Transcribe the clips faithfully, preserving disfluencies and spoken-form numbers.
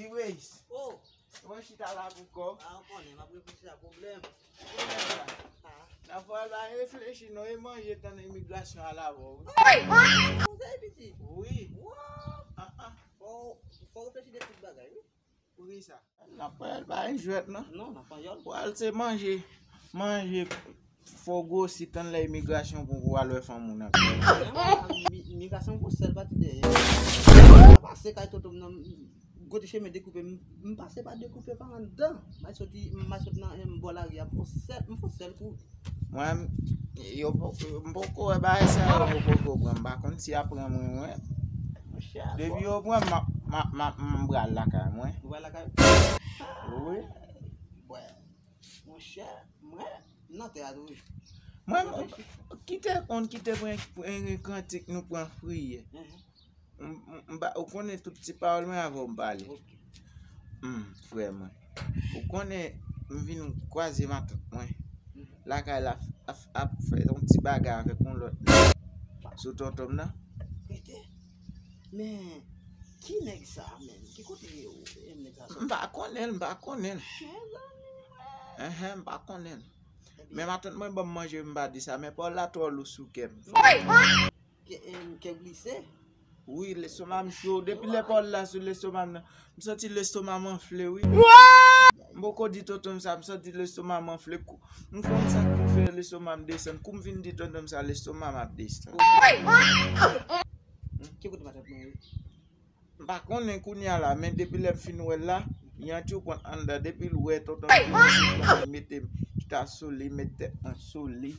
Anyways, Oh, mwen chita la pou kò. Ah, ou konnen, m ap reflechi a pwoblèm. N ap pral bay reflechi non e manje tann imigrasyon a la vò. Konsèy piti. Wi. Wow. Ah, ah. Fò fò reflechi de tout bagay, wi. Pou ki sa? N ap pral bay jwèt non. Non, nan panyòl. Pral se manje. Manje fò gwosi tann lè imigrasyon pou pou al wè fanm ou nan. Migrasyon pou sèl pati dèyè. Sa pase kay tonton m nan kote chemen dekoupe m pase pa dekoupe pa anndan. M soti m sot nan bò lari a m fò sèl m fò sèl kou. Mwen, yo poko, m poko wè bagay sa yo, yo poko pran m. M pa konn si y ap pran mwen, mwen. Monchè. Depi yo pran m, m ap, m ap, m ap, m pral lakay mwen. Ou pral lakay. Wi. Bwè. Monchè, mwen, m nan tè a toujou. Mwen, kite konn, kite pran, pran kantik nou pran friye. M- m- m ba- Ou konnen tout ti pawòl mwen avè w m pale. Ok. Hmm, frè mwen. Ou konnen m vin kwaze matant mwen. Lakay la ap, ap, ap fè yon ti bagay avèk yon lòt nèg. Sou tonton m nan. Rete. Men, ki nèg sa menm? Ki kote yo e nèg sa M soti? Pa konnen l, m pa konnen l. Mezanmi, mwen. Enhen, m pa konnen l. Men matant mwen ban m manje, m pa di sa, men pawòl la twò lou sou kè m. Kè, em, kè glise. Wi, lesoma m cho. Depi lè pawòl la sou lesoma m nan, m santi lesoma m anfle, wi. M poko di tonton m sa, m santi lesoma m anfle. Kou- M konn sa k pou fè lesoma m desann. Kou m vin di tonton m sa, lesoma m ap desann. Ki kote matant mwen ye? M pa konnen kounye a la, men depi lè m fin wè l la, li anti w pran anndan. Depi l wè tonton m vini, se pran li mete m chita sou li, met tèt mwen sou li.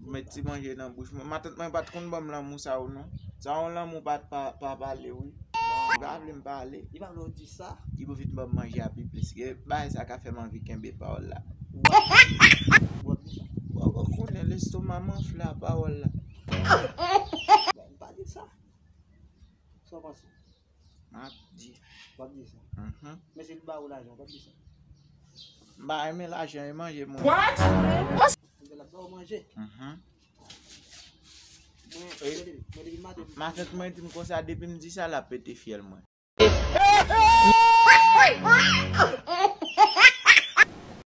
Met ti manje nan bouch mwen. Matant mwen pa t konn ban m lanmou sa yo non. Sa yon lanmou pa, pa, pa pale, wi. Li pa vle m pale. Li pa vle w di sa. Li pou vin ban m manje a pi plis. Gen bagay sa ka fè m anvi kenbe pawòl la. W ap di sa. Bon, ou konnen lesoma m anfle a pawòl la. M pa di sa. Sa w panse? M ap di. W ap di sa. Mhm. Men si l ba ou lajan, w ap di sa. M pa renmen lajan e manje mwen. L ap ba ou manje. Mhm. Mwen, Wi. Mwen depi, mwen depi maten. Matant mwen di m konsa, depi m di sa, l ap pete fyèl mwen.